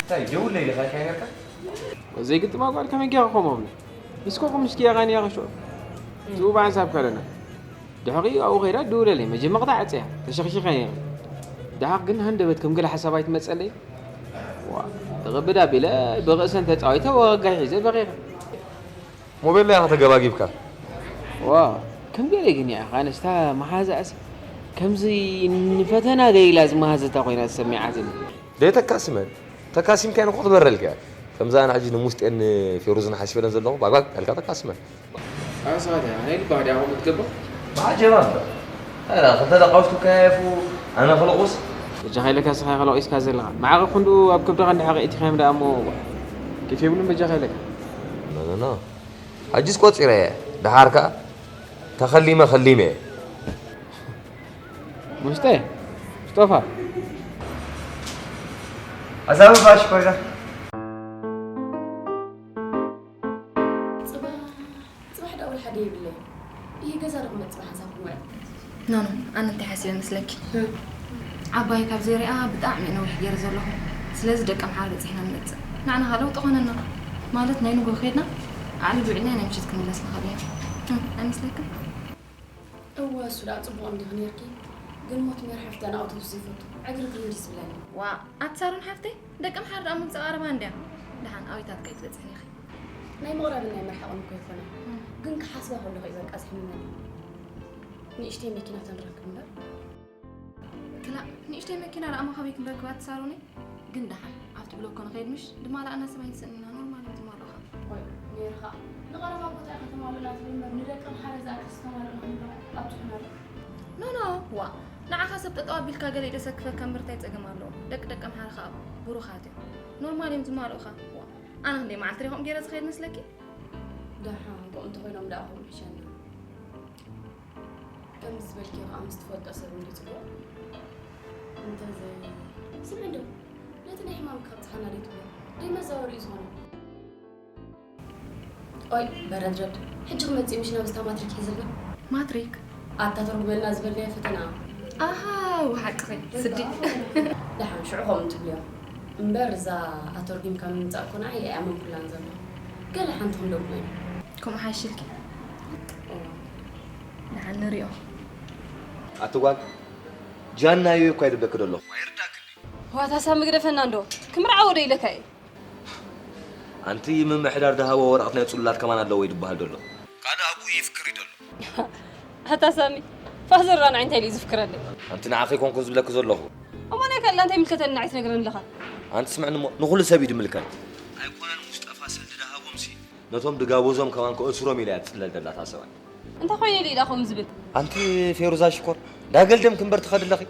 እንታይ ደውለይ ኢልካ እንታይ ነርካ? ዘይግጥማ ጓል ከመይ ጌርኩም ኣብሉ? እስኮ ቁምሽ ጌራ ኔራ ሽዑ። ዝውባ ሓንሳብ ከለና። ድሕሪኡ ኣብኡ ከይዳ ደውለለይ። መጀመርታ ዓጽያ፣ ተሸኽሺኸ ኔረ። ደሓር ግን ሃንደበት ከም ገለ ሓሳብ ኣይትመጸለይ። ዋ፣ ተቐብዳ ቢለ ብርእሰን ተጻዊተ ወጋይ ሒዘ በሪረ። ሞቤል ኢኻ ተገባጊብካ። ዋ፣ ከም ገለ ግን ኢኻ ኣነስታ መሓዛእሲ ከምዚ ንፈተና ገይላ ዝመሃዘታ ኮይና ዝሰሚዓትኒ። ደይ ተካስመን። ተካሲምካየን እኮ ትበረልካ እያ። ከምዛ ኣነ ሕጂ ንሙስጤን ንፌሩዝን ሓሲበለን ዘለኹ ባግባግ ኣልካ ተካስመን። ኣሳዳ ናይ ልባ ዲያ ከምኡ ትገብር? ብዓጀባ እምበር። ኣረ፣ ክልተ ደቃውሽ ትከያየፉ፣ ኣነ ክለቑስ? በጃኻ ኢለካ ስኻ ከለቒስካ ዘለኻ። መዓቐ ክንዱ ኣብ ከብድኻ እንድሕር ኣእቲኻዮም ደኣ እሞ ኬፍ የብሉን በጃኻ ኢለካ። ኖ፣ ኖ፣ ኖ። ሕጂስ ቆጺረ እየ። ደሓር ከኣ ተኸሊመ ከሊመ እየ። ሙስጠ፣ ሙስጠፋ። ኣዛብእ ባሽ ኮይና። ጽባሕ፣ ጽባሕ ደኣ ወላ ሓደ የብለይ። ይህ ገዛ ዶ ክመጽእ ሓንሳብ ክምውዕል? ኖ፣ ኖ፣ ኣነ እንታይ ሓሲበ መስለኪ? ዓባይ ካብ ዘይሪኣ ብጣዕሚ ነዊሕ ገይረ ዘለኹ። ስለዚ ደቂ ኣምሓራ በጺሕና ንመጽእ። ንዓና ኸኣ ለውጢ ኾነና። ማለት ናይ ንግሆ ኸይድና፣ ዓሊ ውዒልና ናይ ምሸት ክንምለስ ንኽእል ኢና። እም፣ ኣይመስለክን? እወ፣ እሱ ደኣ ጽቡቕ እንዲኺ ኔርኪ፣ ግን ሞት ሜር ሓፍታ ንኣውቶቡስ ዘይፈቱ፣ ዕግርግር እንዲ ዝብለኒ። ዋእ፣ ኣቲ ሳሮን ሓፍተይ፣ ደቂ ኣምሓራ ደኣ ምምጻእ ቀረባ እንድያ። ደሓን ኣበይታት ከ ኣይትበጽሕን ኢኺ? ናይ ምቕራብን ናይ ምርሓቕን እኮ ኣይኮነን፣ እም። ግን ክሓስባ ከለኹ እዩ በቃ ዘሕምመኒ። ንእሽተይ መኪና ተንረክብ እምበር። ክላእ፣ ንእሽተይ መኪና ደኣ እሞ ካበይ ክንረክባ ኣቲ ሳሮነይ? ግን ደሓን ኣብቲ ብሎኮ ንኸይድ ምሽ? ድማ ደኣ እናሰብ ኣይንስእን ኢና፣ ኖርማል እዮም ዝማልኡኻ። ቆይ፣ ሜርኻ፣ ንቐረባ ቦታ ኢኻ ተማልኡና ትብል እምበር፣ ንደቂ ኣምሓራ ዝኣክል ዝተማልኡና ክንረኽብ ኣብጺሑና ዶ? ኖ፣ ኖ፣ ዋእ፣ ንዓኻ ሰብ ጠጠው ኣቢልካ ገለ ኢደ ሰክፈካ እምበር እንታይ ጸገም ኣለዎ? ደቂ ደቂ ኣምሓራ ኸኣ ብሩኻት እዮም። ኖርማል እዮም ዝማልኡኻ። ዋእ፣ ኣነ ክንደይ መዓልቲ ዲኹም ገይረ ዝኸይድ መስለኪ? ደሓን፣ ከምኡ እንተኾይኖም ደኣ ከምኡ ይሕሸና። ከምዚ ዝበልክዮ ከኣ ምስ ትፈልጦ ሰብ እንድዩ ጽቡቕ። እንተዘይ-፣ ስምዒ እንዶ፣ ነቲ ናይ ሕማም ካብጽሓና ደይ ትብሎ? ደይ መዛወሪ እዩ ዝኾነ። ኦይ፣ በረድረድ፣ ሕጂ ክመጽእ ምሽ ናብ ዝታ ማትሪክ ሒዝልና? ማትሪክ? ኣታ ተርጉመልና ዝበልናዮ ፈተና። ኣሃ፣ ወሓቅኺ፣ ስዲ። ደሓን፣ ሽዑ ከምኡ ትብልዮ። እምበር እዛ ኣተርጒምካ ምምጻእ እኮ ንዓይ ኣይኣመንኩላን ዘለኹ። ገለ ሓንቲ ክንደግሞ ኢና። ከምኡ ሓይሽልኪ። እዋ። ደሓን ንሪኦ። ኣቲ ጓል፣ ጃናዮ እኳ ይድብለኪ ደለኹ። ኣይርዳእክን ድዩ? ዋታ ሳሚ ግደፈና እንዶ። ክምርዓዎ ዶ ኢለካ እየ? ኣንቲ ምምሕዳር ደሃቦ ወረቐት ናይ ጽሉላት ከማን ኣለዎ ይድበሃል ደሎ። ካልእ ኣብኡ ይፍክር እዩ ደሎ። ኣታ ሳሚ፣ ፋዘር ንዓይ እንታይ ኢሉ እዩ ዝፍክረለይ? ኣንቲ ንዓኺ ኮንኩ ዝብለኪ ዘለኹ። እሞ ናይ ካልእ እንታይ ይምልከተኒ ንዓይ ትነግረኒ ኣለኻ? ኣንቲ ስምዕኒ እሞ፣ ንኹሉ ሰብ እዩ ዝምልከት። ኣይኮነን ሙስጠፋ ሰልዲ ደሃቦምሲ፣ ነቶም ድጋበዞም ከማን ክእስሮም ኢላ እያ ትጽለል ደላ እታ ሰብኣይ። እንታይ ኮይነ ኢሉ ኢላ ከምኡ ዝብል? ኣንቲ ፌሩዛ ሽኮር፣ ዳገልደም ክንበር ትኸዲ ኣለኺ።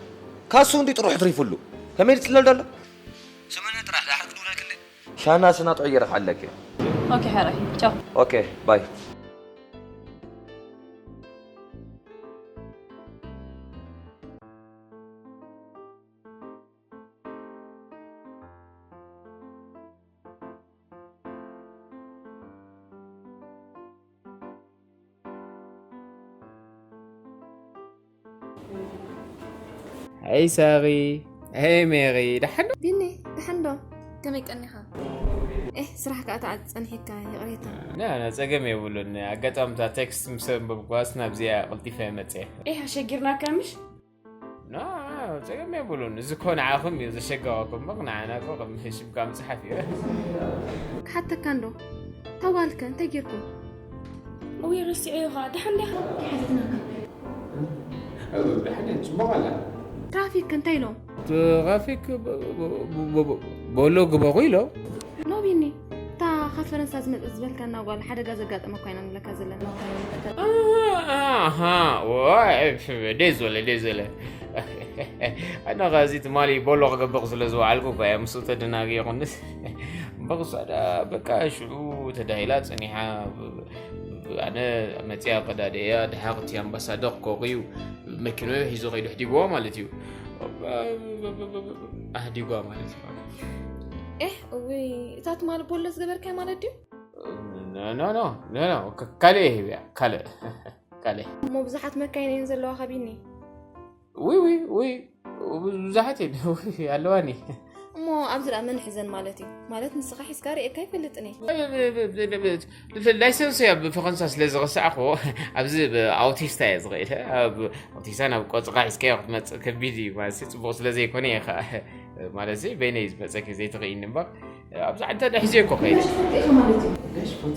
ካሱ እንዲ ጥሩሕ ትሪፉሉ። ከመይ ዝጽለል ደሎ? ስምዕኒ ጥራሕ፣ ዳሕር ክድውለልኪ እንደ ሻና ስና ጥዑይ ገይረ ክሓለኪ። ኦኬ፣ ሕራይ። ቻው። ኦኬ፣ ባይ። ኣይ ሳሪ፣ ኣይ ሜሪ፣ ደሓን ዶ? ቢኒ፣ ደሓን ዶ? ከመይ ቀኒኻ? ኤህ፣ ስራሕ ከኣ ተዓጽ-፣ ጸኒሕካ፣ ይቕሬታ። ና፣ ና፣ ጸገም የብሉን። ኣጋጣሚ እታ ቴክስት ምስ ኣንበብኩዋስ ናብዚኣ ቀልጢፈ መጽየ። ኤህ፣ ኣሸጊርናካ ምሽ? ና፣ ና፣ ጸገም የብሉን። እዚ እኮ ንዓኹም እዩ ዘሸገረኩም እምበር ንዓና እኮ ከም ሽምካ ምጽሓፍ እዩ። ክሓተካ እንዶ፣ እታ ጓልከ እንታይ ጌርኩም? እውይ፣ ረሲዐዮ ኸኣ። ደሓን ዲኻ? ደሓን እየ፣ ጽቡቕ ኣላ። ትራፊክ እንታይ ኢሎም? ትራፊክ ብ-፣ ብ-፣ ብ-፣ ብ-፣ ቦሎ ግበሩ ኢሎም። ኖ ቢኒ፣ እታ ካብ ፈረንሳ ዝመጸት ዝበልካና ጓል ሓደጋ ዘጋጠመ እኳ ኢና ንብለካ ዘለና። ኣሃ፣ ኣሃ፣ ዋይ፣ ፍ-፣ ደይ ዝበለ፣ ደይ ዝበለ። ኣነ ኸዚ ትማሊ ቦሎ ክገብቕ ስለ ዝወዓልኩ እኳ እየ ምስኡ ተደናግየ ኹንስ። በቕሳ ደኣ በቃ ሽዑ ተዳሂላ ጸኒሓ። ኣነ መጽያ ቀዳደ እያ፣ ድሓቕቲ ኣምባሳደር ኮቕዩ መኪኖ ሒዞ ከይዱ ኣሕዲግዋ ማለት እዩ። ኣሕዲግዋ ማለት እዩ። ኤህ እውይ፣ እታ ትማሊ ቦሎ ዝገበርካያ ማለት ድዩ? ኖ ኖ ኖ ኖ፣ ካልእ እየ ሂብያ፣ ካልእ ካልእ። እሞ ብዙሓት መካይን እየን ዘለዋ ካቢኒ። ውይ ውይ ውይ፣ ብዙሓት እየን ውይ ኣለዋኒ። እሞ ኣብዚ ደኣ መን ሕዘን ማለት እዩ? ማለት ንስኻ ሒዝካ ርእየካ ኣይፈልጥን እየ። ላይሰንስ እያ ብፈኸንሳ ስለ ዝረሳዕኹ ኣብዚ ኣውቲስታ እየ ዝኽእል። ኣውቲስታ ናብ ቆፅኻ ሒዝካዮ ክትመፅእ ከቢድ እዩ ማለት ጽቡቕ ስለ ዘይኮነ እየ ከዓ ማለት በይነይ ዝመፀኪ ዘይትኽእኒ እምበር ኣብዚ ዓዲ እንተ ሒዘ እኮ ከይደ። ጋሽ ፎቶ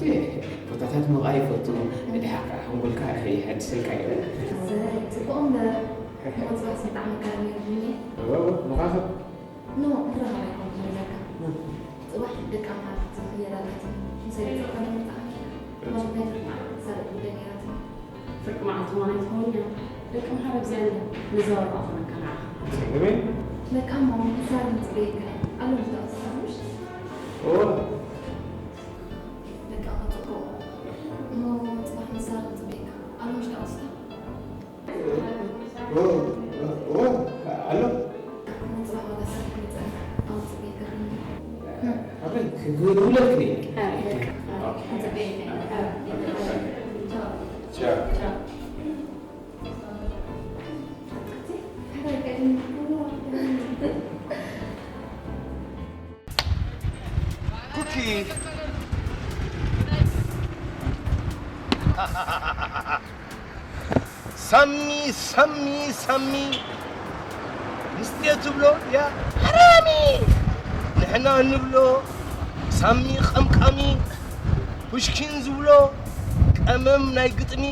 ቦታታት ምርኣይ ይፈቱ። ድሓር ከዓ ሓንጎልካ ይሓድሰልካ እዩ። ጽቡቕ እምበር መጽባሕ ስጣዕ መካረሚ ይብልኒ። ምኻኸብ ኖ ንራኸብ ኣይኮንኩ ንብለካ። ጽባሕ ደቂ ኣምሓር ዝኽየድ ኣለትኒ። ምሳይ ጽባሕ ንምጻእ ማለት ናይ ፍርቂ መዓልቲ ሳልጥ ጉዳይ ነይራትኒ። ፍርቂ መዓልቲ እዋን ኣይትኸውን እያ። ደቂ ኣምሓር ኣብዚኣ እንዳ ንዘባርባ ክኾነካ ንዓኻ። ጸገመይ ለካ እሞ ምሳር ምጽበየካ ኣሎ ምስተወሰኑሽ። እዎ ደቂ ኣኻ ጽቡቕ እሞ ጽባሕ ምሳር ምጽበየካ ኣሎ ምሽታ ወስታ። ኣሎ ጽባሕ ዋጋ ስራሕ ምጸና ኣብ ጽበየካ። ኣበይ ክድውለልክ ነይ ኩኪ ሳሚ ሳሚ ሳሚ ምስጢር ትብሎ ያ ሓራሚ ንሕና እንብሎ ሳሚ ቀምቃሚ ፑሽኪን ዝብሎ ቀመም ናይ ግጥሚ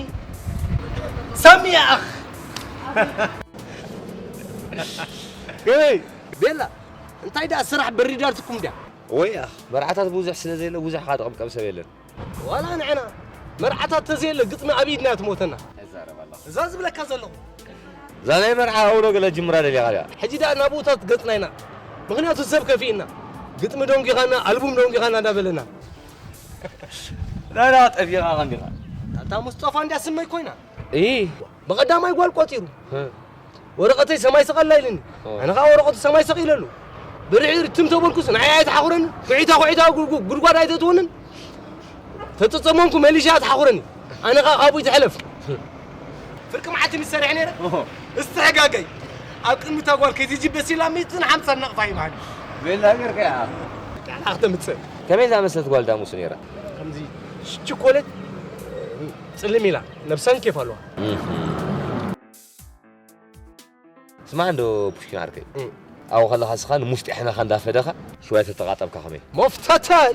ሳሚ ያኣኽ ገበይ ቤላ እንታይ ደኣ ስራሕ በሪዳትኩም ድያ? ወይ ኣኽ መርዓታት ብዙሕ ስለ ዘየለ ብዙሕ ከዓ ትቕምቀም ሰብ የለን። ዋላ ንዕና መርዓታት ተዘየለ ግጥሚ ኣብ ኢድና ትሞተና። እዛ ዝብለካ ዘለኹ እዛ ናይ መርዓ ኣውሎ ገለ ጅምራ ደሊኻ ድያ? ሕጂ ደኣ ናብኡታት ገጽና ኢና። ምኽንያቱ ሰብ ከፊእና ግጥሚ ደንጒኻና ኣልቡም ደንጒኻና እንዳበለና። ናና ጠፊኻ ኸንዲኻ ኣታ ሙስጠፋ እንድያ ስመይ ኮይና እይ ብቐዳማይ ጓል ቆጺሩ ወረቐተይ ሰማይ ሰቐላ ኢልኒ ኣነ ኸዓ ወረቐቱ ሰማይ ሰቕ ኢለሉ ብድሕሪ ትም ተበልኩስ ንዓይ ኣይትሓኹረኒ ኩዒታ ኩዒታ ጉድጓድ ኣይተእትወንን ተጸጸመንኩ መሊሻ ትሓኹረኒ ኣነ ኸዓ ካብኡ ይትሕለፍ ፍርቂ መዓልቲ ምስ ሰሪሐ ነይረ እስተሕጋገይ ኣብ ቅድሚ እታ ጓል ከይትጅበስ ኢላ ሚእትን ሓምሳን ነቕፋ ይበሃል ቤላ ገርካ ቃላ ክተምጽእ ከመይ ዝኣመሰለት ጓል ዳሙስ ነይራ ከምዚ ችኮሌት ጽልም ኢላ ነብሳን ኬፍ ኣለዋ ስማዕ እንዶ ፑሽኪን ዓርከይ ኣብኡ ከለኻ ስኻ ንሙሽጢ ሕነኻ እንዳፈደኻ ሽዋይ ተተቓጠብካ ከመይ መፍተታይ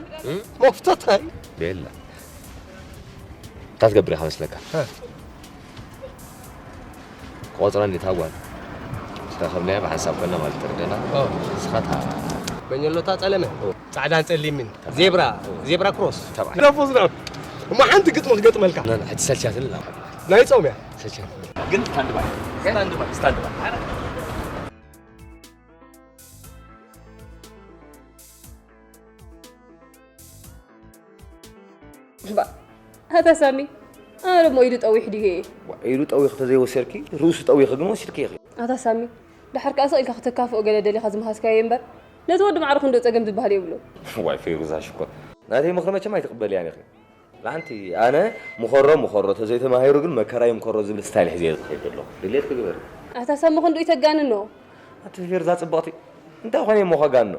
መፍተታይ ቤላ እንታይ ትገብር ኢኻ መስለካ ክቆፅረኒ እታ ጓል ዝተረኸብናዮ ብሓንሳብ ኮና ማለት ተረደና ስኻ እታ በኘሎታ ጸለመ ጻዕዳን ጸሊምን ዜብራ ዜብራ ክሮስ ተባዕ ግደፎ ዝናብ እሞ ሓንቲ ግጥሚ ክገጥመልካ ሕጂ ሰልቻትኒ ናይ ጾም እያ ሰልቻትኒ ግን ስታንድ ባይ ስታንድ ባይ ስታንድ ባይ ባ ኣታ ሳሚ ኣነ ደሞ ኢዱ ጠዊሕ ድዩ ኢየ ኢዱ ጠዊኽ ተዘይወሰድኪ ርእሱ ጠዊኺ ግን ወሲድኪ ኢኺ ኣታ ሳሚ ደሓር ከኣ ስቕ ኢልካ ክተካፍኦ ገለ ደሊኻ ዝመሃዝካዮ እምበር ነቲ ወዲ ማዕረ ክንዶ ጸገም ዝበሃል የብሉን ዋይ ፈይሩዛ ሽኮር ናተይ ምኽሪ መቸም ኣይትቕበልያን ኢኺ ላንቲ ኣነ ምኸሮ ምኸሮ ተዘይተማሂሩ ግን መከራይ ምከሮ ዝብል ስታይል ሒዘ ዝኸይድ ዘለኹ ድሌት ክግበር ኣታ ሳሚ ክንድኡ ይተጋንኖ ኣቲ ፌርዛ ጽብቕቲ እንታይ ኾነ እሞ ኸጋንኖ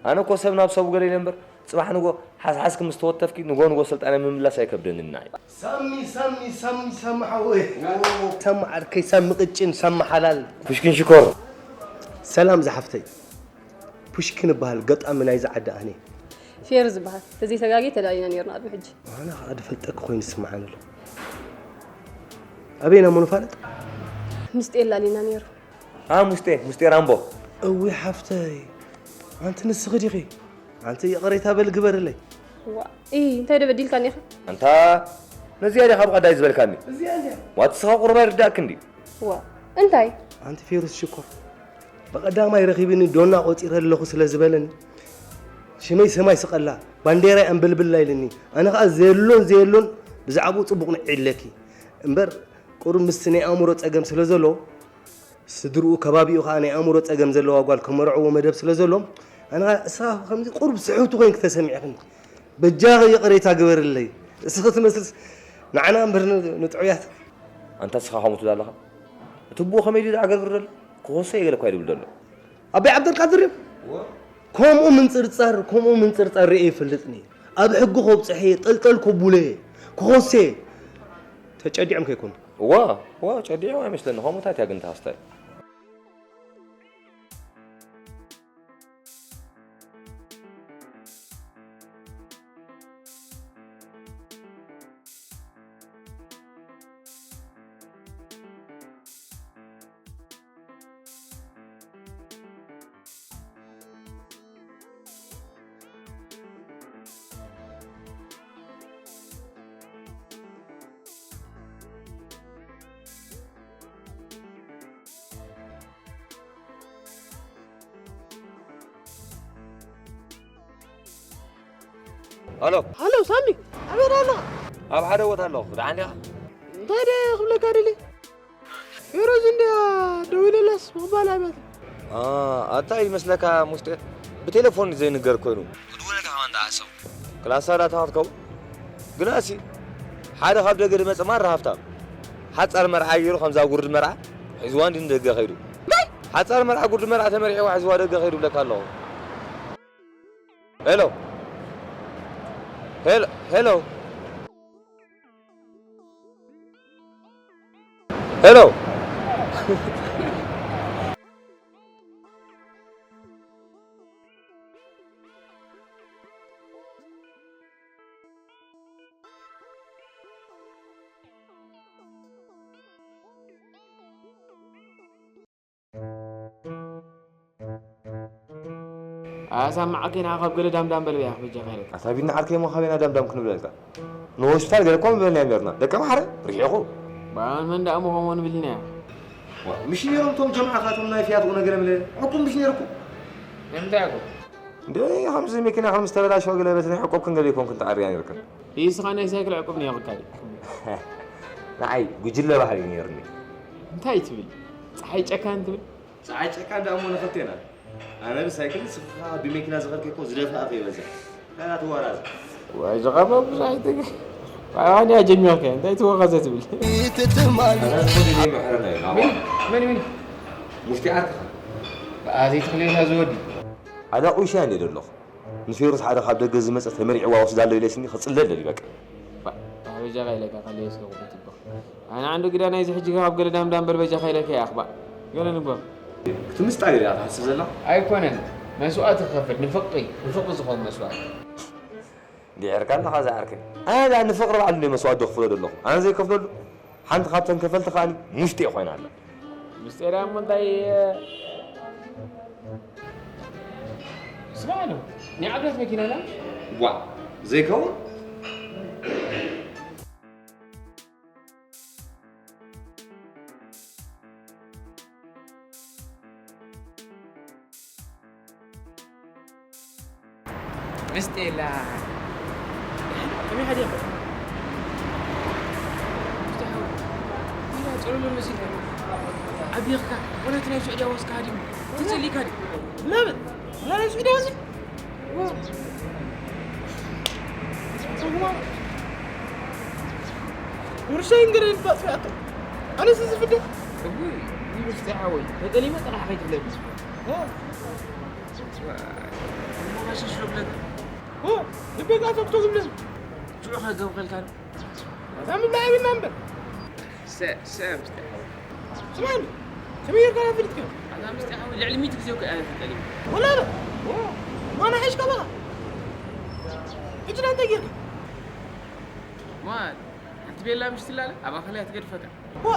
ኣነ እኮ ሰብ ናብ ሰቡ ገለ ኢለ እምበር ጽባሕ ንጎ ሓስሓስኪ ምስ ተወተፍኪ ንጎ ንጎ ስልጣነ ምምላስ ኣይከብደንና እዩ። ሳሚ ሳሚ ሳሚ ሳሚ ሓወይ ሳሚ ዓርከይ ሳሚ ቅጭን ሳሚ ሓላል ፑሽኪን ሽኮር ሰላም ዝሓፍተይ ፑሽኪን እበሃል ገጣሚ ናይዚ ዓዲ ኣነ ፌሩ ዝበሃል ተዘይተጋግየ ተላሊና ኔርና ቅድሚ ሕጂ ኣነ ከዓ ድፈልጠኪ ኮይኑ ዝስምዓኒ ኣሎ ኣበይና እሞ ንፋለጥ ምስጢር ላሊና ኔሩ ኣ ሙስጤ ሙስጤ ራምቦ እዊ ሓፍተይ ኣንቲ ንስኺ ዲኺ ኣንቲ ይቕሬታ በል ግበርለይ ዋ ኢ እንታይ ደበዲልካኒ ኢኻ ኣንታ ነዚኣ ዲኻ ብቐዳይ ዝበልካኒ እዚኣ እንድያ ዋት ስኻ ቁሩብ ኣይርዳእክን ድዩ ዋ እንታይ ኣንቲ ፌሩስ ሽኮር፣ ብቐዳማይ ረኺብኒ ዶና ቆጺረ ኣለኹ ስለ ዝበለኒ፣ ሽመይ ሰማይ ስቐላ፣ ባንዴራይ ኣንበልብላ ኢልኒ። ኣነ ኸኣ ዘየሎን ዘየሎን ብዛዕባኡ ጽቡቕ ንዒ ኣለኪ። እምበር ቁሩብ ምስቲ ናይ ኣእምሮ ጸገም ስለ ዘሎ፣ ስድርኡ ከባቢኡ ኸኣ ናይ ኣእምሮ ጸገም ዘለዋ ጓል ከመርዕዎ መደብ ስለ ዘሎ፣ ኣነ ኸኣ እስኻ ከምዚ ቁሩብ ስሕውቲ ኮይንኪ ተሰሚዕክኒ። በጃኺ ይቕሬታ ግበርለይ። እስኺ ትመስልስ ንዓና እምበር ን-፣ ንጥዑያት። ኣንታ እስኻ ከምኡ ትብል ኣለኻ? እቲ ኣቦኡ ከመይ ድዩ ዝዓገርግር ዘሎ? ክኾሶ እየ ገለ እኳ እዩ ዝብል ዘሎ። ኣቦይ ዓብደልቃድር እዩ። እወ። ከምኡ ምንጽርጻር፣ ከምኡ ምንጽርጻር ርእየ ይፈልጥን እየ። ኣብ ሕጊ ከብጽሖ እየ፣ ጠልጠል ከቡሎ እየ። ክኾሶ እየ። ተጨዲዖም ከይኮኑ። እወ፣ እወ፣ ጨዲዖም ኣይመስለኒ። ከምኡታት እያ ግን ተሃስታይ። ሃሎ። ሃሎ ሳሚ፣ ኣበይ ኣለኻ? ኣብ ሓደ ቦታ ኣለኹ። ደሓን ዲኻ? እንታይ ድየ ክብለካ ደልየ? ፌሮዝ እንድያ ደዊለላስ ምቕባል ኣብያት። ኣ፣ ኣታ እዩ መስለካ ሙስጤ? ብቴሌፎን ዘይንገር ኮይኑ። ክድውለልካ ከማን ደኣ ሓሰው። ክላሳ ዳታ ክትከውን? ግናሲ፣ ሓደ ካብ ደገ ዝመጸ ማራ ሃብታም። ሓጻር መርዓ ገይሩ ከምዛ ጉርዲ መርዓ ሒዝዋ እንዲ ንደገ ከይዱ። ሓጻር መርዓ ጉርዲ መርዓ ተመርዒዋ ሒዝዋ ደገ ከይዱ ብለካ ኣለኹ። ሄሎ። ሄሎ፣ ሄሎ። ሄሎ። ኣሳምዓኪ ንዓ ካብ ገለ ዳምዳም በል በያ በጃኻ ኢለካ። ኣታ ቢኒ ዓርከይ እሞ ካበይና ዳምዳም ክንብለልካ? ንሆስፒታል ገለ እኮ ምበልናዮም ኔርና። ደቂ ኣምሓረ ርሒቑ። ባን መን ደኣ ምኾን ንብልና እያ። ዋ፣ ምሽ ኔሮም እቶም ጀምዓኻቶም ናይ ፊያት ቁነ ገለ መለ። ሕኩም ምሽ ኔርኩም? እንታይ እኮ? እንደ ከምዚ መኪና ከም ዝተበላሸወ ገለ በቲ ናይ ሕቆብክን ገለ ይኮንክን ተዓርያ ኔርክን። ንስኻ ናይ ሳይክል ዕቁብ ነይሩካ ድዩ? ንዓይ ጉጅለ ባህሊ ነይሩኒ። እንታይ ትብል? ፀሓይ ጨካን ትብል? ፀዓጨካ ደኣ እሞ ንኽልቴና። ኣነ ብሳይክል ንስኻ ብመኪና ዝኸድከ እኮ ዝደፍኣኸ ይበዝሕ። ካላ ትወራዝ። ዋይ ዝቐበ ብዙሕ ኣይትግ-፣ ዋይ ዋንያ ጀሚርካ እንታይ ትወራዘ ትብል? ይትትማል። ኣነ እኮ ድሌ ምሕረና እዩ። መን? መን? መን? ሙፍቲ ዓርክኻ። ብኣዘይ ትኽልኤታ ዝወዲ። ኣዳ ቁሻ እንዴ ደለኹ። ንፌሩዝ ሓደ ካብ ደገ ዝመጸ ተመሪዕዋ ወስዳ ኣሎ ኢለ ስኒ ክጽለል ደሊ በቃ። ባ-፣ በጃኻ ኢለካ ካልእ እስከ ቁጥጥር። ኣነ ዓንዱ ግዳ ናይዚ ሕጂ ካብ ገለ ዳም ዳም በል በጃኻ ኢለካ ይኣኽባ። ገለ ንግበር። ክትምስጣ ገለ ኢኻ ትሓስብ ዘላ? ኣይኮነን። መስዋእቲ ክኸፍል ንፍቕሪ፣ ንፍቕሪ ዝኾን መስዋእቲ። ዲዕርካ ኣለኻ ዝዓርከይ። ኣነ ደኣ ንፍቕሪ ባዕሉ እንደ መስዋእቲ ዶ ክፍሎ ደለኹ? ኣነ ዘይከፍለሉ? ሓንቲ ካብተን ከፈልቲ ከኣኒ ሙሽጢ ኮይና ኣላ። ምስጢር እሞ እንታይ? ስማዕ ኣሎ፣ ናይ ዓብዳት መኪና ኣላ። ዋ፣ ዘይከውን? ምስጢር የላ። ከመይ ሓዲኻ? ምስጢር ሓው። ሜዳ ጸለሎ መሲልካ። ዓቢኻ። ወላ እቲ ናይ ስዑድያ ወስካ ሃዲሙ። ተጸሊእካ ድዩ? ለምን? ወላ ናይ ስዑድያ ወስካ? ውርሻይ እንግዲህ ይባጥ ያጣ። ኣነስ ዝፍደ። እውይ፣ ይብስቲ ሓወይ። ተጠሊመ ጥራሕ ከይትብለኒ። ኦ። እሞ ማሽሽ ዶ ብለካ? ኦ፣ ልቤ ጋር ተብቶ ዝብለኒ። ሽዑ ከገብረልካ። ኣታ ምብላይ ቢና እምበር። ሰ-፣ ሰ-፣ ምስጢር ሓወይ። ስማኒ፣ ከመይ ጌርካ ፍልጥካ? ኣታ ምስጢር ሓወይ፣ ልዕሊ ሚእቲ ግዜ እኮ እየ ተጠሊመ። ወላ ዶ? ኦ፣ ማና ሒሽካ በኻ። ሕጂ ዳ እንታይ ጌርካ? ማን? ሓንቲ ቤላ ምሽ ትላለ? ኣብ ኣኸለያ ትገድፈካ። ዋ!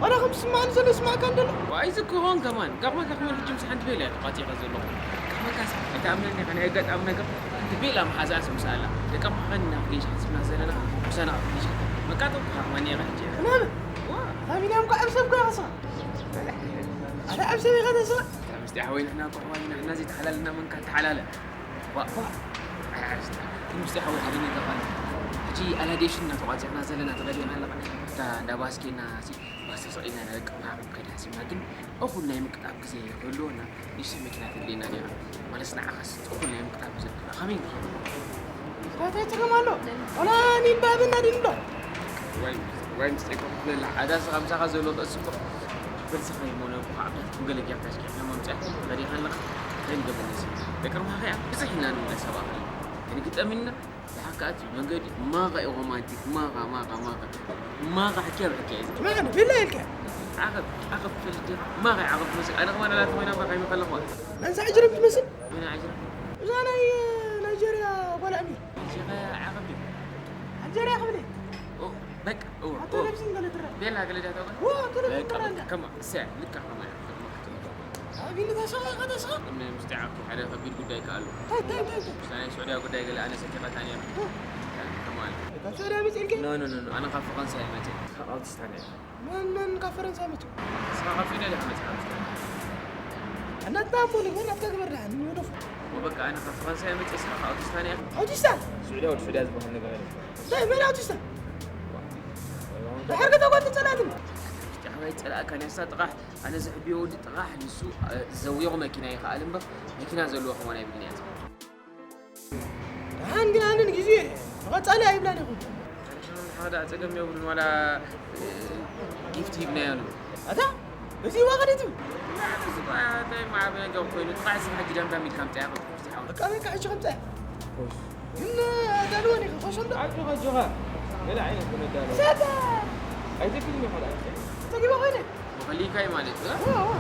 ኣነ ከም ዝስማዓኒ ዘሎ ይስማዓካ እንደሎ። ዋይ ዝክሆን ከማን። ጋቕመካ ክመል ሕጂ ምስ ሓንቲ ቤላ እየ ተቋጺረ ዘለኹ። ጋቕመካስ ኣይትኣምነኒ ኢኻ ናይ ኣጋጣሚ ነገር። ሓንቲ ቤላ መሓዛኣ ስምሳኣላ። ደቂ ኣምሓራ ኢና ጌሽ ሓሲብና ዘለና። ምሳና ኣብ ጌሽ። መቃጠልኩኻ ከማን እየ ሕጂ። ናበ? ዋ! ኣታ ቢንያም እኮ ዓቢ ሰብ እኮ ኢኻ ንስኻ። ኣታ ኣብ ሰበይ ከተስባ? ምስቲ ሓወይ ንሕና እኮ ኣሕዋት ኢና፣ ንሕና ዘይተሓላልና መን ካተሓላለ? ዋእ፣ ዋእ። ኣይ፣ ኣይ፣ ምስቲ ሓወይ ሓደ ነገር ኣሎ። ሕጂ ኣላዴሽን እናተቋጺዕና ዘለና ተቐዲና ኣለኻ። እታ እንዳ ባስኬና ሲ፣ ባስ ተሰቒልና ናብ ደቂ መሓረብ ከይድ ሓሲብና፣ ግን እኹል ናይ ምቅጣብ ግዜ ክህልወና ንእሽተይ መኪና ተድልየና ነይራ። ማለት ንዓኻስ እኹል ናይ ምቅጣብ ግዜ ከመይ ንኸውን? እንታይ ጸገም ኣሎ? ዋላ ኒባብና ድንዶ? ዋይ፣ ዋይ፣ ምስ ጸይቆ ክፍለላ። ኣዳ ስኻ ምሳኻ ዘሎ ክእስ እኮ። በል ስኻ ይሞነ እኮ ዓብዳት ገለ ጌርካ ኣሽኪዕና መምጽኣ። ከዲኻ ኣለኻ። እንታይ ንገብር ነሲ? ደቅርባኻ እያ። ብዝሕ ኢልና ንብለ ሰባት። ክንግጠም ኢልና። ብሓቂ ኣቲ መንገዲ ማኻ እዩ ሮማንቲክ። ማኻ፣ ማኻ፣ ማኻ። ማኻ ሕክያ ብሕክያ እዩ። ማኻ ቢላ ኢልካ። ዓቐብ፣ ዓቐብ ትፈልጥ ዲኻ? ማኻ ዓቐብ ትመስል። ኣነ ከማን ኣላት ኮይና እምበር ከይመኸለኹ። ኣንሳ ዕጅረም ትመስል። ወይና ዕጅረም። እዛ ናይ ናይጀርያ ጓል ኣሚር። ኣልጀርያ ዓቐብ ድዩ? ኣልጀርያ ክብል እየ። ኦ፣ በቃ፣ ኦ፣ ኣቶ ኦ። ለብሲን ገለ ትረአ። ቤላ ገለ ዳታ ጓል? ዋ፣ ኣቶ ለብሲን በቃ፣ ትረአ በቃ፣ እንዳ። ከማ፣ እሰያ፣ ልካ ከማ እያ። ከማ ክትምገብ። ኣብ ኢንታ ሰው ከተስኻ? እነ ምስቲ ዓርኩ ሓደ ከቢድ ጉዳይ ከኣሉ። እንታይ፣ እንታይ፣ እንታይ፣ እንታይ? ምስታ ናይ ስዑድያ ጉዳይ ገለ ኣነ ሰቲቐታ ነይራ። ኦ። ከማን። ካብ ስዑድያ መፂእልኪ? ኖ፣ ኖ፣ ኖ፣ ኖ፣ ኣነ ካብ ፈረንሳ እየ መፂእ። ካብ ኣውቲስታ ነይራ። መን፣ መን ካብ ፈረንሳ መፂኡ? ንስኻ ካብ ስዑድያ ዲኻ መፂእካ? ኣናትና እሞ ንግበር ናትካ ግበር ደሓን፣ ንወደፉ። ወበቃ ኣነ ካብ ፈረንሳ እየ መፂእ፣ ንስኻ ካብ ኣውቲስታ ነይራ። ኣውቲስታ? ስዑድያ ወዲ ስዑድያ ዝበሃል ነገር የለን። እንታይ፣ መን ኣውቲስታ? ደሓር ገዛ ጓል ተፀላእትኒ። ኣውቲስታ ሓወይ ፀላእካ፣ ንሳ ጥቓሕ፣ ኣነ ዘሕብዮ ወዲ ጥቓሕ፣ ንሱ፣ እ፣ ዘውየቑ መኪና ይኸኣል እምበር፣ መኪና ዘለዎ ከማን ኣይብልን እያ። ደሓን ግን ኣነ ንግዜ ብቐጻሊ ኣይብላን ይኹን። ሓደ ጸገም የብሉን፣ ዋላ፣ እ፣ ጊፍት ሂብናዮ ንብል። ኣታ፣ እዚ ዋጋ ድዩ? እዚ ባ እንታይ ማዕበ ነገር ኮይኑ፣ ጥቓዕ ስም ሕጂ ደምዳም ኢልካ ምጽኣያ ክትፍትሓ። በቃ፣ በቃ፣ ሕጂ ከምጽኣ። ግን፣ እ፣ ዳልወን ኢኻ፣ ኮሶም ዶ? ኣጆኻ፣ ኣጆኻ። ገለ ዓይነት ክነዳሎ። ሰተ! ኣይዘክርን ኢኻ፣ ኣይዘክርን። ተጊባ ኮይነ። መኸሊካይ ማለት፣ እ? ዋ፣ ዋ።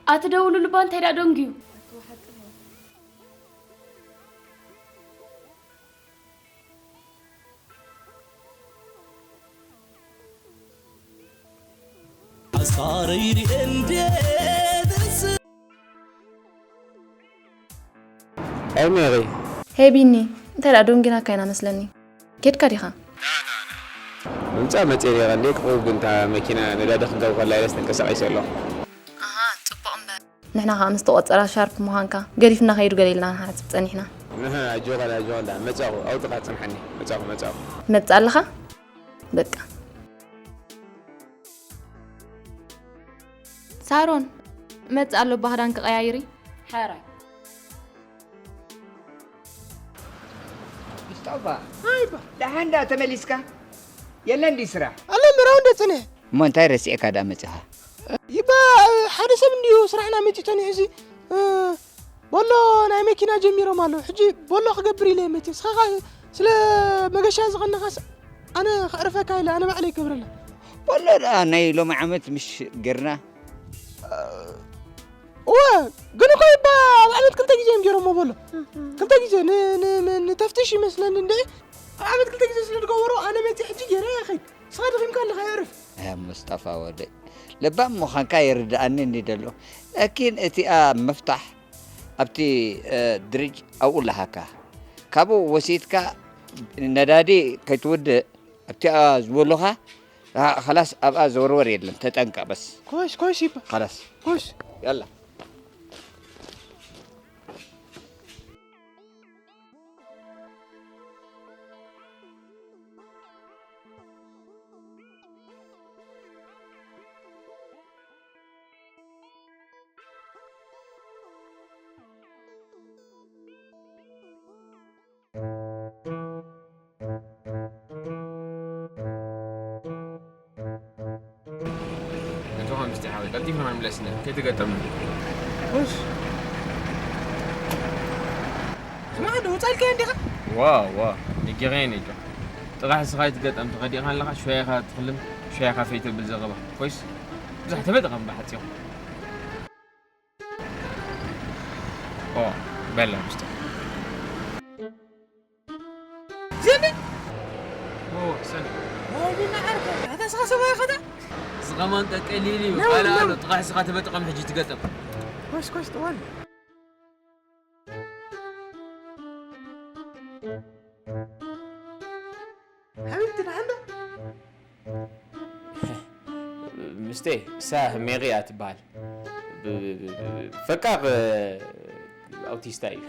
ኣትደውሉሉ እባ እንታይ ደኣ ደንጉዩ? ኣስኻረይ ሪኤ እንዴ ደስ። ኣይ ሜሪ። ሄይ ቢኒ፣ እንታይ ደኣ ደንጊናካ ኢና መስለኒ። ኬድካ ዲኻ? ምምጻእ መጽየ ነይረ እንዴ፣ ክቕውብ ግን እታ መኪና ነዳዲ ክትገብ ከላ ኢለስ ተንቀሳቒሰ ኣለኹ። ኣሃ፣ ጽቡቕ እምበር። ንሕና ኸኣ ምስ ተቖጸራ ሻርፕ ምዃንካ ገዲፍና ከይዱ ገለ ኢልና ንሓስብ ጸኒሕና። ንሕና ኣጆኻ፣ ኣጆኻ፣ እንዳ መጻኹ፣ ኣብኡ ጥቓ ጽንሓኒ። መጻኹ፣ መጻኹ። መጻ ኣለኻ? በቃ። ሳሮን፣ መጻ ኣሎ፣ እባ ክዳንኪ ቀያይሪ። ሓራይ። ሙስጠፋ፣ ኣይባ። ደሓን ዳ ተመሊስካ? የለን ድዩ ስራሕ? ኣሎ፣ ምራው እንደ ጽንሕ። እሞ እንታይ ረሲዕካ ዳ መጺኻ? ይባ፣ ሓደ ሰብ እንድዩ ስራሕና መጺኡ ተኒሑ እዚ፣ እ፣ ቦሎ ናይ መኪና ጀሚሮም ኣለዉ። ሕጂ ቦሎ ክገብር ኢለ እየ መጺእ። ንስኻ ኸኣ ስለ መገሻ ዝቐነኻስ ኣነ ከዕርፈካ ኢለ ኣነ ባዕለይ ክገብረላ። ቦሎ ደኣ ናይ ሎሚ ዓመት ምሽ ጌርና? እወ፣ ግን እኮ ይባ ኣብ ዓመት ክልተ ግዜ እዮም ጌሮሞ ቦሎ። ክልተ ግዜ ን-፣ ን-፣ ን-፣ ንተፍትሽ ይመስለኒ እንድዒ። ኣብ ዓመት ክልተ ግዜ ስለ ዝገብሮ ኣነ መጺእ ሕጂ ጌረ እየ እኸይድ። ንስኻ ደኺምካ ኣለኻ፣ የዕርፍ። ኣያ ሙስጠፋ ወደይ፣ ለባም ምዃንካ ይርድኣኒ እንዲ ደሎ። ላኪን እቲኣ መፍታሕ ኣብቲ፣ እ፣ ድርጅ ኣብኡ ኣለሃካ። ካብኡ ወሲድካ ነዳዲ ከይትውድእ ኣብቲኣ ዝበሉኻ፣ ኣ፣ ኸላስ ኣብኣ ዘወርወር የለን፣ ተጠንቀቕ በስ። ኮይሽ፣ ኮይሽ ይባ። ኸላስ። ኮይሽ። ያላ። ኣጆኻ ምስቲ ሓወይ፣ ቀልጢፍና ክንምለስ ኢና፣ ከይትገጠምና። እሽ። ስማዕ፣ ዶ ውጻልካዮ እንዲኻ? ዋ፣ ዋ፣ ነጊረየ ነይረ። ጥራሕ ንስኻ ኣይትገጠም፣ ተኸዲእካ ኣለኻ፣ ሽወያ ኢኻ ትኽልም፣ ሽወያ ኢኻ ፈይ ተብል ዘረባ። ኮይስ፣ ብዙሕ ተመጠቐም ብሓጺሩ። ኦ፣ በላ ምስቲ። ዘንድ? ኦ፣ ሰኒ። ወይ፣ ዲና ዓርከ፣ ኣታ ስኻ ሰብኣይ ኸታ? እዚ ከማን ጠቀሊል እዩ። ካልእ ኣሎ፣ ጥቓ ሕስኻ ተበጥቐም ሕጂ ትገጠም። ኮሽ ኮሽ ጥዋል። ሓቢብቲ ደሓን ዶ? ምስቴ፣ እሳ ሜሪ እያ ትበሃል። ብ-፣ ብ-፣ ብ-፣ ፈቃር ኣውቲስታ እዩ።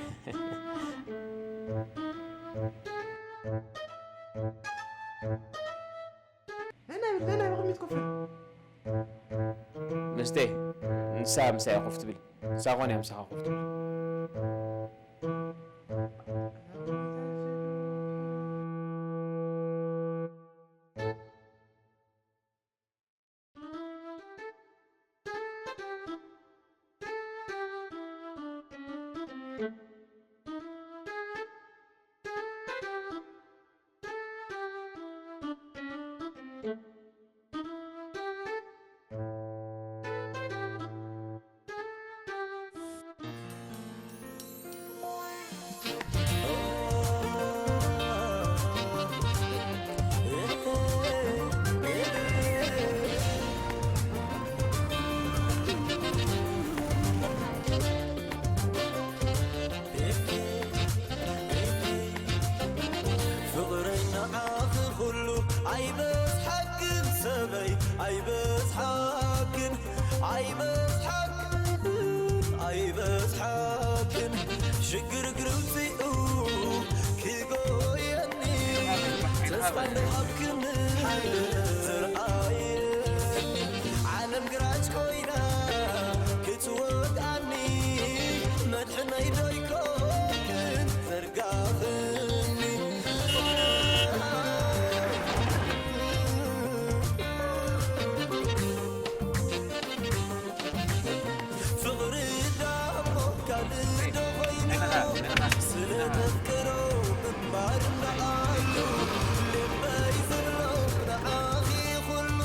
ነይ፣ ነይ፣ ነይ፣ ብቕድሚት ኮፍ በል። ምስቴ፣ ንሳ ምሳይ ኮፍ ትብል። ንሳ ኾን እያ ምሳኻ ኮፍ ትብል። ፍቕረይ ንዓኺ ኩሉ ኣይበዝሓክን ሰበይ ኣይበዝሓክን ኣይበዝሓክን ኣይበዝሓክን ሽግርግር ውፅኡ ክጎየኒ ተስፋ እንደሃብክን ዝርኣየ ዓለም ግራጭ ኮይና ክትወድኣኒ መድሕነይ ዶ ኣይኮንክን ዘርጋኽኒ ፍቕሪ ዳሞ ካልእ ዶ ኮይኑ ስለ ተፍቅሮ ምንባር እንዳኣሉ ልበይ ዝብሎ ንዓኺ ኩሉ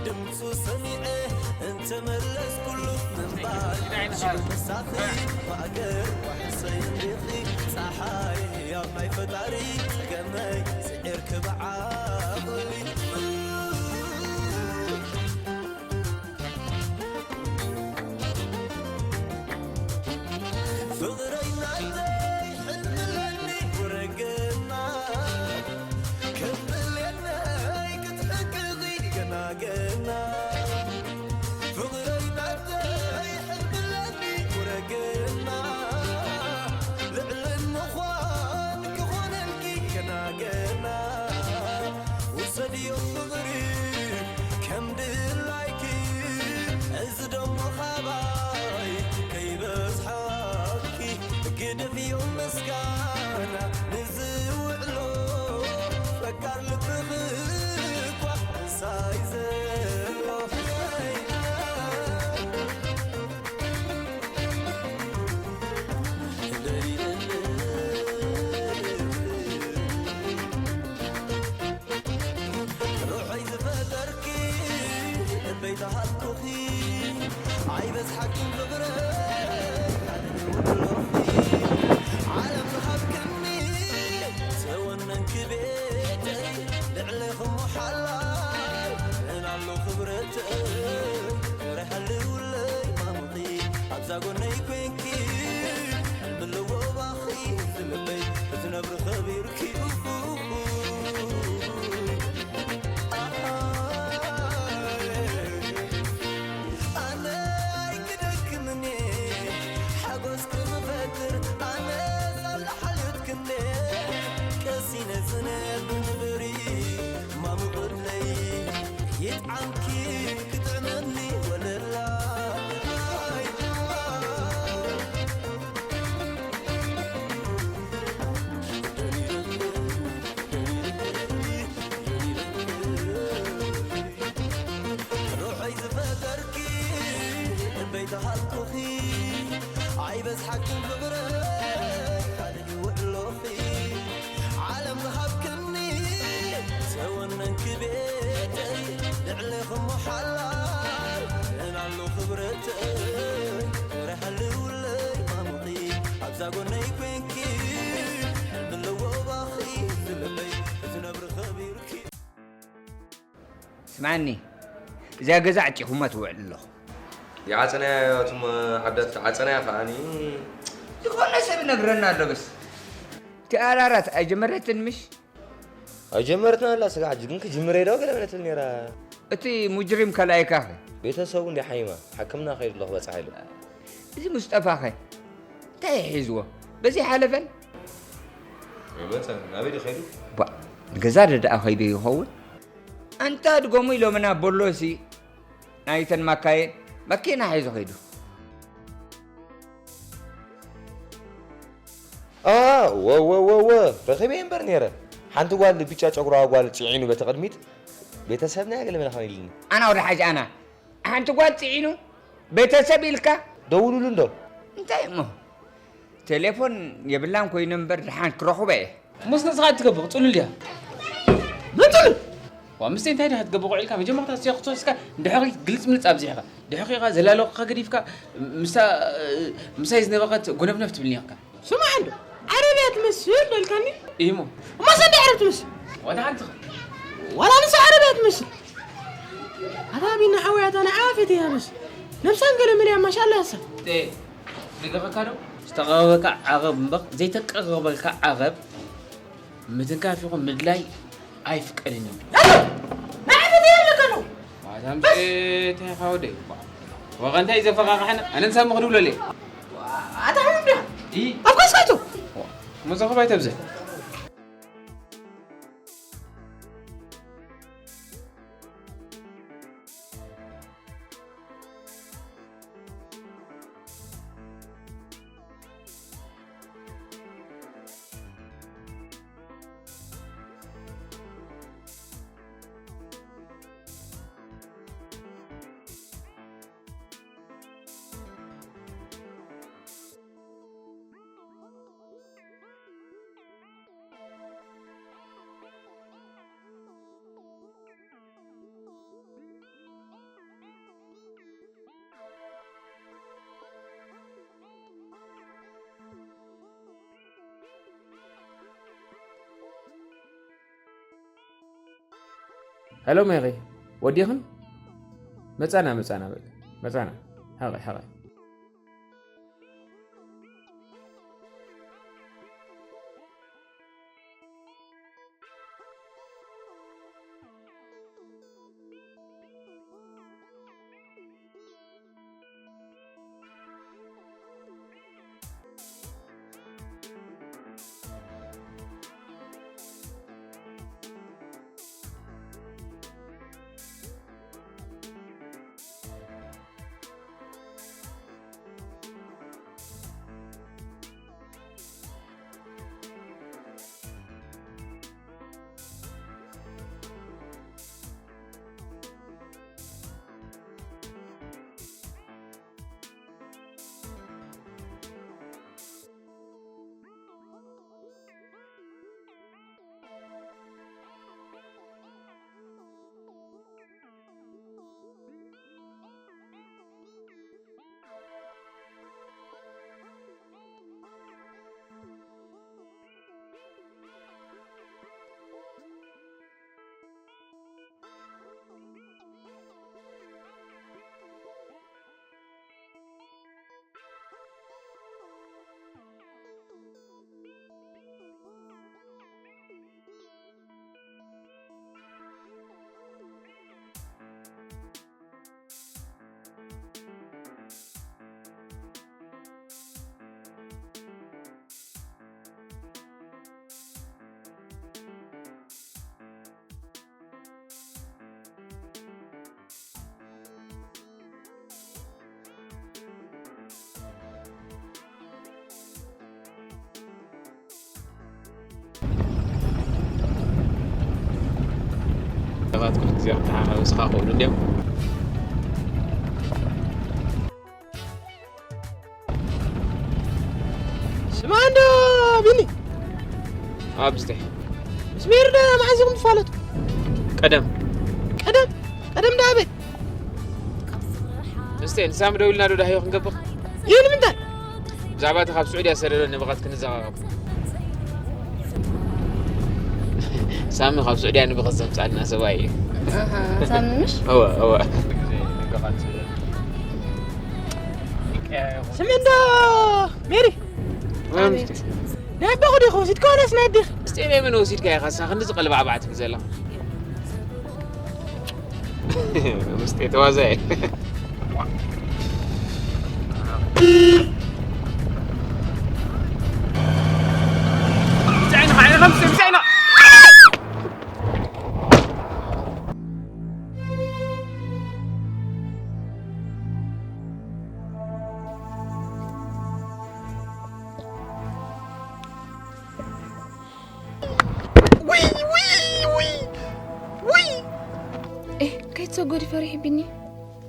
ድምፁ ሰሚዐ እንተመለስኩሉ ምንባር ምሳኺ ማእገር ዋሕሰይ እንዲኺ ፀሓይ ኣብ ናይ ፈጣሪ ገመይ ስዒርኪ ብዓቕሊ ፍቕረይ ናተይ ሕልምለኒ ወረገና ከም ብሌነይ ክትሕቅቒ ገና ገና ፍቕረይ ናተይ ሕልምለኒ ወረገና ልዕሊ ምዃን ክኾነልኪ ገና ገና ውሰድዮ ፍቕሪ ከም ድላይኪ እዚ ደሞ ኻባይ ከይበዝሓኪ ግደፍዮ ምስጋና ንዝውዕሎ ፈቃር ልብኺ እኳ ምሳይ ዘሎ ሩሐይ ዝፈጠርኪ ልበይ ተሃልኩኺ ኣይበዝሓኪን ፍቕረይ ካልእ ይውዕሎኺ ዓለም ዝሃብክኒ ተወነንኪ ቤተይ ልዕሌኹ ሓላይ መን ኣሎ ክብረተይ ክብሪ ሓልውለይ ማሙኺ ኣብዛ ጎነይ ኮንኪ ሕልሚ ኣለዎ ባኺ ዝልበይ ዝነብር ኸቢርኪ ኣነ ኣይክደክምን እየ ሓጎስ ክፈጥር ኣነ ሳላ ሓልዮት ክንደ ቀሲነ ዝነብ ንበሪ ማሙቕለይ ይጥዓምኪ ክጥዕመኒ ወለላ ሩሐይ ዝፈጠርኪ ልበይ ተሃልኩኺ ኣይበዝሓክን ፍቕረይ ካልእ ይውዕሎኺ ዓለም ዝሃብክኒ ተወነንኪ ቤተይ ልዕሌኹ ሓላይ መን ኣሎ ክብረተይ ረሓልውለይ ማሙኺ ኣብዛ ጎነይ ኮንኪ ሕልሚ ኣለዎ ባኺ ዝልበይ ዝነብር ኸቢርኪ ስምዓኒ እዛ ገዛ ኣዕጢኹማ ትውዕል ኣለኹ። ይዓጸናያ እቶም ኣዳት ዓጸናያ ከዓኒ። ዝኾነ ሰብ ይነግረና ኣሎ። በስ እቲ ኣራራት ኣይጀመረትን ምሽ? ኣይጀመረትን ኣላ። ስጋ ሕጂ ግን ክጅምር እየ ዶ ገለ በለትል ነይራ። እቲ ሙጅሪም ካልኣይካ ኸ? ቤተሰቡ እንዲ ሓይማ፣ ሕክምና ከይዱ ኣለኹ በጻሕ ኢሉ። እዚ ሙስጠፋኸ እንታይ ሒዝዎ? በዚ ሓለፈን? ኣይመጸን። ናበይ ድዩ ከይዱ? ባ፣ ገዛ ደኣ ከይዱ ይኸውን? ኣንታ ድጎሙ ኢሎምና ቦሎሲ ናይተን ማካየን መኪና ሒዙ ከይዱ። ኣ፣ ወ፣ ወ፣ ወ፣ ወ፣ ረኺበ እምበር ነይረ። ሓንቲ ጓል ብጫ ጨጉራዋ ጓል ጽዒኑ በቲ ቅድሚት፣ ቤተሰብና ገለ መለ ኸን ኢልኒ። ኣና ወደ ሓጅ ኣና። ሓንቲ ጓል ጽዒኑ ቤተሰብ ኢልካ? ደውሉሉ እንዶ። እንታይ እሞ? ቴሌፎን የብላን ኮይኑ እምበር ደሓን ክረኽቦ እየ። እሞ ስነ ስርዓት ትገብር ጽሉል ድያ? መን ጽሉል? ዋ፣ ምስቲ እንታይ ድያ ክትገብር ውዒልካ? መጀመርታ እስኻ ክትወስካ፣ እንድሕሪ ግልጽ ምልጽ ኣብዚሕካ፣ ድሕሪኻ ዘላለቑኻ ገዲፍካ፣ ምሳ-፣ ምሳይ ዝነበቐት ጎነፍነፍ ትብል ነርካ። ስማዕ እንዶ፣ ዓረብያ ትመስል በልካኒ። ኢሞ። እሞ ሰንዲ ዓረብ ትመስል። ዋላ ሓንቲ ኸ? ዋላ ንሳ ዓረብያ ትመስል። ኣታ ቢና ሓወይ፣ ኣታ ንዓዋ ፈትያ በስ። ነብሳን ገለ መለያ ማሻኣላ እሳ። ተ-፣ ደገፈካ ዶ? ዝተቐረበካ ዓረብ እምበር ዘይተቀረበልካ ዓረብ ምትንካፍ ይኹን ምድላይ ኣይፍቀድን እዩ። ኣታ ንዓይ ፈትያ ኣለካ ዶ? ኣታ ምሽ-፣ እንታይ ኢኻ ወደይ? ዋጋ እንታይ እዩ ዘፈቃቅሐና? ኣነ ንሳ ምኽድብለለይ። ኣታ ሕሙም ዲኻ? ኢ-፣ ኣብ ካስካቶ? መዘኽብ ኣይተብዝሕ። ሄሎ ሜሪ፣ ወዲኽን? መጻና፣ መጻና በል። መጻና። ሓቐይ፣ ሓቐይ። ሰባት ኩሉ ግዜ ክተሓሓወስኻ ክእሉ እንድዮም። ስማ እንዶ ቢኒ። ኣብዝተ። ምስ ሜሪ ዶ መዓዝ ኢኹም ትፋለጡ? ቀደም። ቀደም? ቀደም ዳ ኣበይ? እስተ ንሳም ደው ኢልና ዶ ዳህዮ ክንገብር? ይህ ንምንታይ? ብዛዕባ እቲ ካብ ስዑድያ ዝሰደዶ ንብቐት ክንዘራረብ። ሳሚ ካብ ስዑድያ ንብቐት ዘምጻልና ሰብኣይ እዩ። ኣሃ፣ ሳሚ ምሽ? እወ እወ ስሚ እንዶ ሜሪ ኣቤት። ናይ ኣቦኹ ዲኹ ወሲድካ ወደስ ናይ ኣዴኺ? ምስጢ ናይ መን ወሲድካ ኢኻ ሳ ክንዲ ዝቐልባዕባዕ ትብል ዘላ ምስጢ ተዋዛየ ውይ ውይ ውይ ውይ ኤህ፣ ከይትሰጎዲ ፈሪሑ ቢኒ።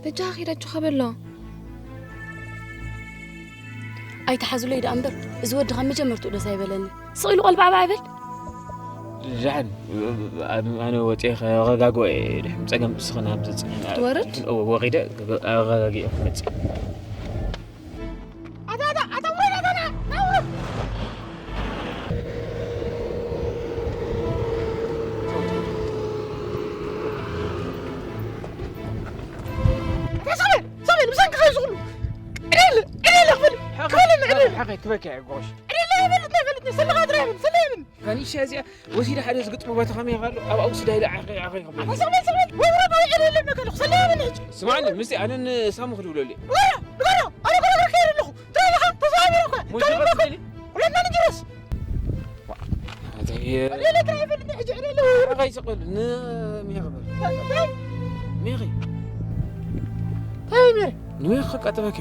በጃኻ ኺድ ኣጆኻ በሎ። ኣይትሓዙለይ ደኣ እምበር፣ እዚ ወዲ ካብ መጀመርትኡ ደስ ኣይበለኒ። ስቕ ኢሉ ቆልባዕባዕ ይበል። ጃን ኣነ ወፂአ ከረጋግኦ እየ ድሕም ፀገም ስኽና ብዝፅን ትወርድ? ወቂደ ኣረጋጊኦ ክመፅእ ኣታ ኣታ ኣታ ውረድ ኣታ ኣታ ውረድ ኣታ ሳሜል ሳሜል ብሰንኪ ኸዚ ኩሉ ዕደል ዕደል ክብል ክብል ዕደል ሓቀይ ትበኪ ጎሽ ዕደል ይበልጥ ይበልጥ ሰለኻ ጥራይ ይበል ሰለ ይበል ካኒሻ እዚኣ ወሲደ ሓደ ዝግጥሙ ቦታ ከመይ ይባሉ ኣብ ኣውስዳ ኢለ ዓኸ ዓኸ ይኸብሉ ኣታ ሳሜል ሳሜል ወይ ውረድ ወይ ዕደል ይበልጥ ከለኹ ሰለ ይበል ሕጂ ስማዕኒ ምስቲ ኣነን ሳሙ ክድውለሉ ወራ ንገሮ ኣነ ኮነ ከይር ኣለኹ ትራለኻ ተዛቢረኳ ሙሽኮ ትደሊ ሁለትና ንጅረስ ኣተይ ዕደል ጥራይ ይበልጥ ሕጂ ዕደል ራይ ዝቕበል ንሚያ ክበል ሚኺ ታይ ሜሪ ንሚያ ከቃጥበከ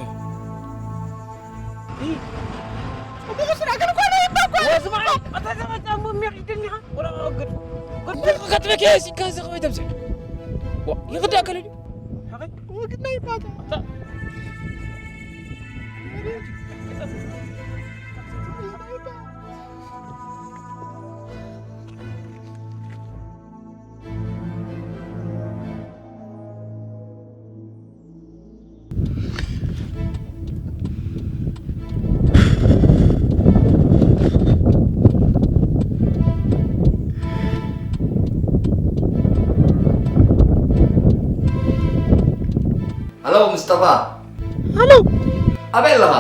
ጽቡቕ ስራ ግን እኮ ነው ይባኳ ወዝማዕ ኣታ ዘመጣ ሞ ሚያ ይደልኻ ወላ ወግድ ወግድ ከጥበከ ሲካ ዘኸበይ ተብስዕ ይኽዳ ከለዲ ወግድ ነው ይባታ ሃሎ ሙስጠፋ ሃሎ ኣበይ ኣለኻ